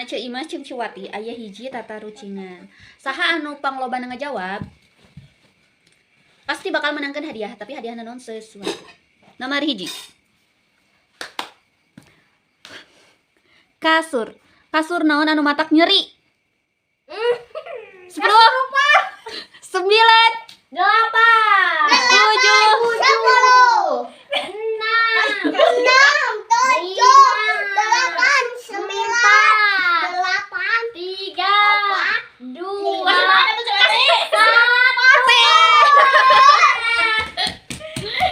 Ceu Imas jeung Ceu Wati aya hiji tatarucingan. Saha anu panglobana ngajawab pasti bakal menangkan hadiah, tapi hadiahna naon sesuatu. Nomor 1. Kasur. Kasur naon anu matak nyeri? 10, 9, 8, 7, 10, 6, 6, 7, 8, 9, 8, 3, 2, Mana tuh cewek? 1.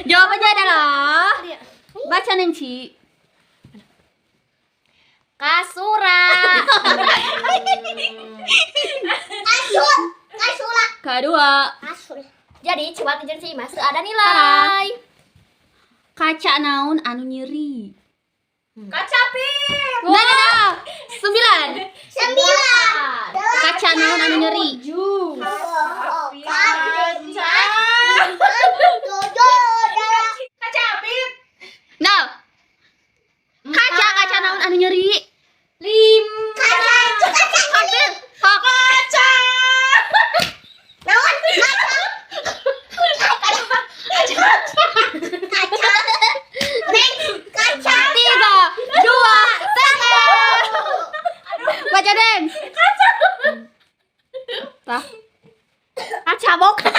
Jawabannya adalah baca Nenci. Kasura. Kasur, kasura, Kedua, kasur. Jadi Ceu Wati jeung Ceu Imas teu ada nilai. Kaca naon anu nyeri? Kaca pir. Nah, nah, nah. 9. 9, Kaca naon anu nyeri? 8, Kaca. 7, 8. Kaca pir. Nah. Kaca kaca naon anu nyeri? 5, Kaca, kaca, Hampir. Hok. Kaca. naon? Kaca, kaca, neng, kaca. 3, 2, 1. Baca Deng. Kaca. Tah. Kaca bok. 3.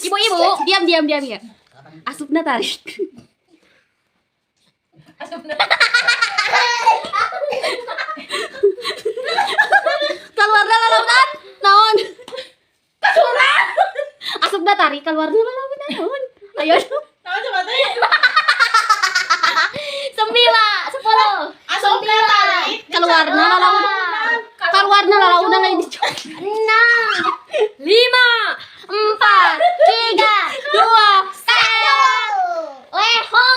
Ibu-ibu, diam diam diam ya. Asupna tarik. Keluarna lalaunan naon? Asupna tarik keluarna lalaunan naon? Ayo. Tahu coba teh. 9, 10, Asupna tarik. Keluarna lalaunan. Keluarna lalaunan lain dicok. 6, 5, 4, 3, 2, 1. Leho.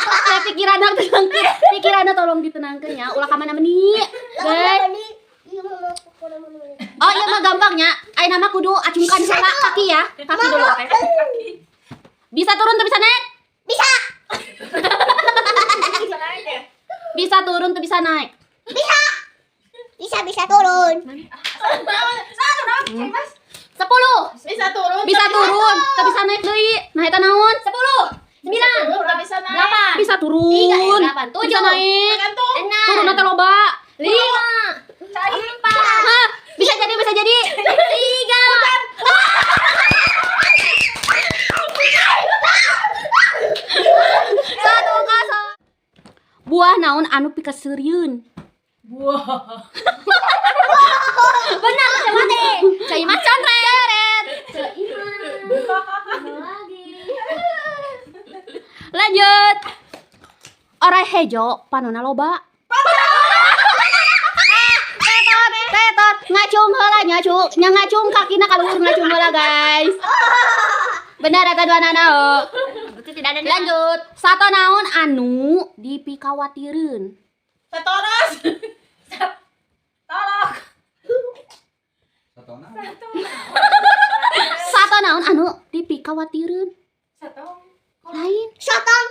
Nah, pikiranna tenangkeun. Pikiranna tolong ditenangkeun ya. Ulah ka mana meni. Guys. Oh iya mah gampangnya. Ayeuna mah kudu acungkan heula kaki ya. Kaki dulu oke. Bisa turun tuh bisa naik? Bisa, Bisa naik ya? Bisa turun tuh bisa naik. bisa, bisa, bisa turun. Satu naon, Ceu Mas. 10, Bisa turun. Bisa turun, tapi bisa naik deui. Nah eta naon? 10, 9, Turun, tapi bisa naik. 8, Bisa turun. 3, 8, 7, Bisa naik. Tergantung. 6, Turun teh loba. 5, 4, Hah, bisa jadi, bisa jadi. 3. 1-0. Buah naon anu pikaseurieun? Buah. Benar Ceu Wati. Ceu Imas Coret. Ceu Imas. Lagi. Lanjut. Orai hejo panona loba. Tetot, tetot, ngacung heula ngacung, nya ngacung kakina ka luhur ngacung heula guys. Benar eta dua nana. Itu tidak ada nilai. Lanjut, sato naon anu dipikawatireun? Satoros. Tolok. Sato naon anu dipikawatireun? Satu. Lain. Sotong,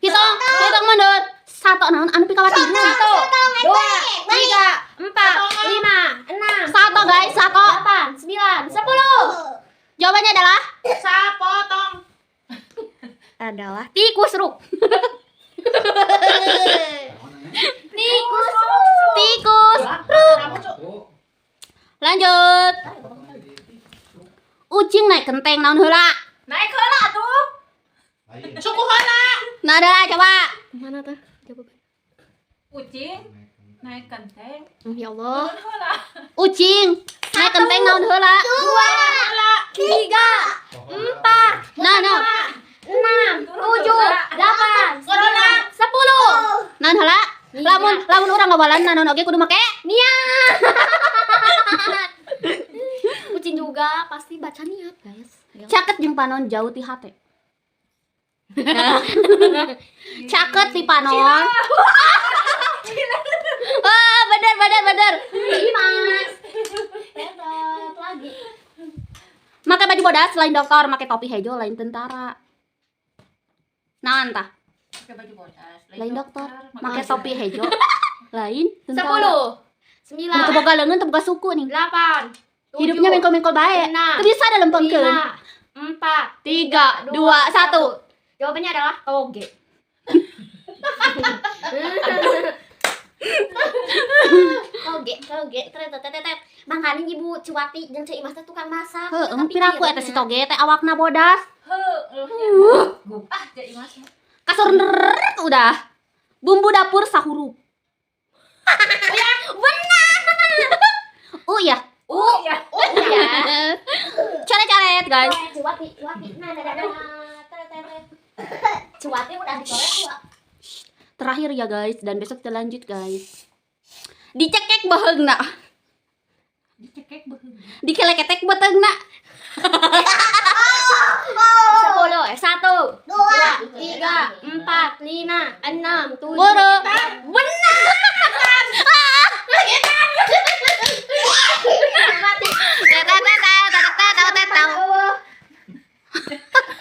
Hitung, hitung mundur. Sato naon anu pikawatireun? 1, 2, 3, 4, 5, 6, Sato guys, sato. 8, 9, 10. Jawabannya adalah Sapotong. Adalah tikus ruk. Tikus ruk. Tikus ruk. Kamu cuk. Lanjut. Ucing naik kenteng naon heula? Naik heula atuh. Suku heula. Nah, adalah coba. Mana tuh jawaban? Kucing naik kenteng. Ya Allah. Turun heula. Ucing naik kenteng naon heula? 2, 3, 4, Nah, nah. 6, 7, 8, Corona. 9, 10. Naon heula? Lamun lamun urang ngawalan naon oge kudu make Niat. Kucing juga pasti baca niat, guys. Ayo. Caket jeung panon jauh ti hate. Caket ti panon. Wah, bener bener bener. Imas. Tetot lagi. Make baju bodas lain dokter, make topi hejo lain tentara. Naon tah? Pakai baju bodas. Lain dokter, make topi hejo. Lain tentara. 10, Teu 9, boga leungeun, teu boga suku nih. 8, 7, Hidupnya mengkol-mengkol bae. 6, Teu bisa dilempengkeun. 5, 4, 3, 2, 1. Jawabannya adalah toge. Toge, toge, tet tet tet tet. Makanya Ibu Cuwati jeung Ceu Imas teh tukang masak. Heueuh, piraku eta si toge teh awakna bodas. Heuh. Ah, jadi mas. Kasur nerek udah. Bumbu dapur sahurup. Benar. Oh iya. U ya. Iya. Coret-coret, guys. Cuwati, Cuwati. Nah, nah, nah, nah. Tet tet tet. Cuwati udah dikorek dua. Terakhir ya, guys, dan besok kita lanjut, guys. Dicekek baheungna, Dicekek beuheung. dikeleketek beuteungna. 10, 1, Dua, 3, 4, 5, 6, 7, Buru.